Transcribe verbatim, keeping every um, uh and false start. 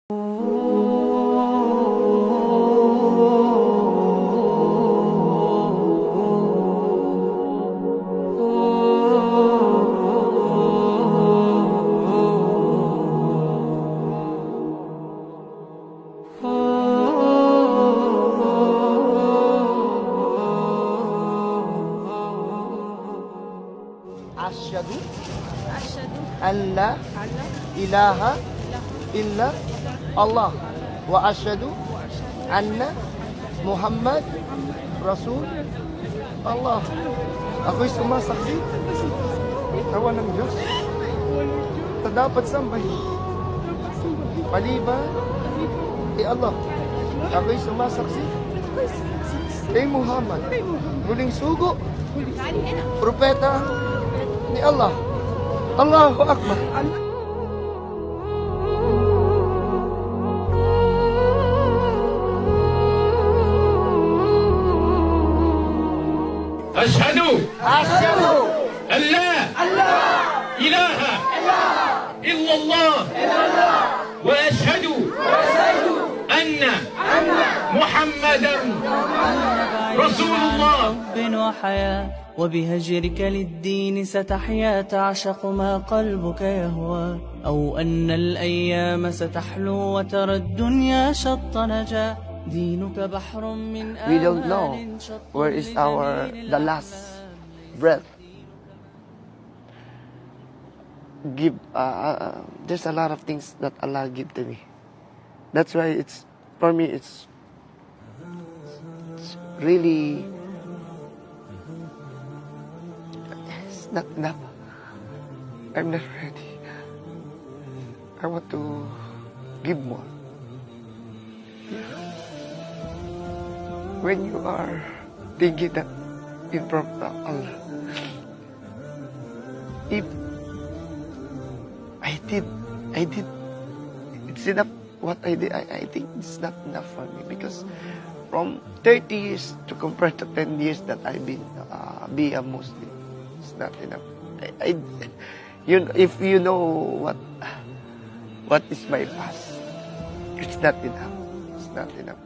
Asyhadu, asyhadu, an la, an la, ilaha, ilaha, illa, illa, Allah. Wa asyhadu, wa asyhadu, anna, anna, Muhammad, Muhammad, Rasul, Allah. Aku seumah saksi. Kawan yang jos. Teudapat sampai. Paliba. Ya Allah. Aku seumah saksi. Nabi Muhammad. Guling sugu. Profeta. Ni Allah. Allahu Akbar. Asyhadu, asyhadu, an la, an la, ilaha, ilaha, illallah, illallah, wa asyhadu, wa asyhadu, anna, anna, Muhammadan, Muhammadan, Rasulullah. وبهجرك للدين ستحيا تعشق ما قلبك يهوى أو أن الأيام ستحلو وترى الدنيا شط نجا دينك بحر من We don't know آمال شط where is our, لنيل the last breath. Give, uh, uh, there's a lot of things that Allah give to me. That's why it's, for me, it's, it's really, it's not enough. I'm not ready. I want to give more. When you are thinking that in front of Allah, if I did, I did, it's enough what I did. I, I think it's not enough for me because from thirty years to compare to ten years that I've been, uh, be a Muslim, it's not enough. I, I, you, if you know what, what is my past, it's not enough. It's not enough.